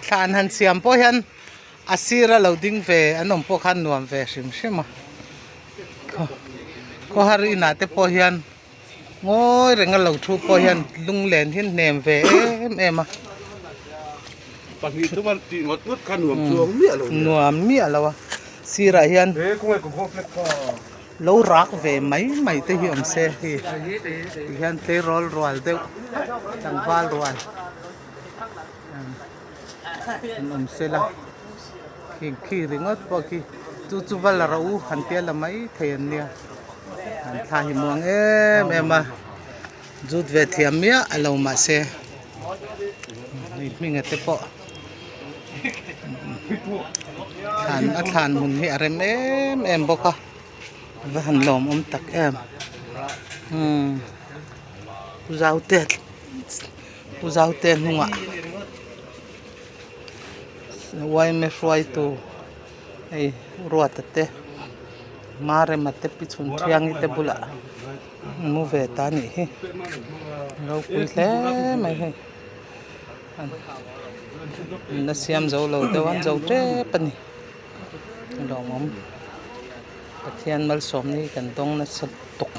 Thlan han siam pawh hian a sira lo ding ve an awm pawh khan nuam ve hrim hrim a khawhar inah te pawh hian ngawi renga lo thu pawh hian lunglen hi hnem ve em em a nuam miah lo a sirah hian lo rak ve mai mai te hi awm se hei ti hian tleirawl rual deuh tlangval rual an awm se la khi khi ringawt pawh khi chu chu va la rawh u han tia la mai thei an nia an thla hi muang em em a zut ve thiam miah a lo mahse hei hminga te pawh thlan a thlan hmun hi a rem em em bawk a va han lawmawm tak em umm pu zaute pu zaute hnungah yma hruaitu hei ruata te marema te pi chhun thiangi te bulah an mu ve ta a nih hi ropui hle mai hei. An la siam zo lo deuh a an zo tep a ni a lawmawm Pathian malsawmna hi kan dawng nasa tawk.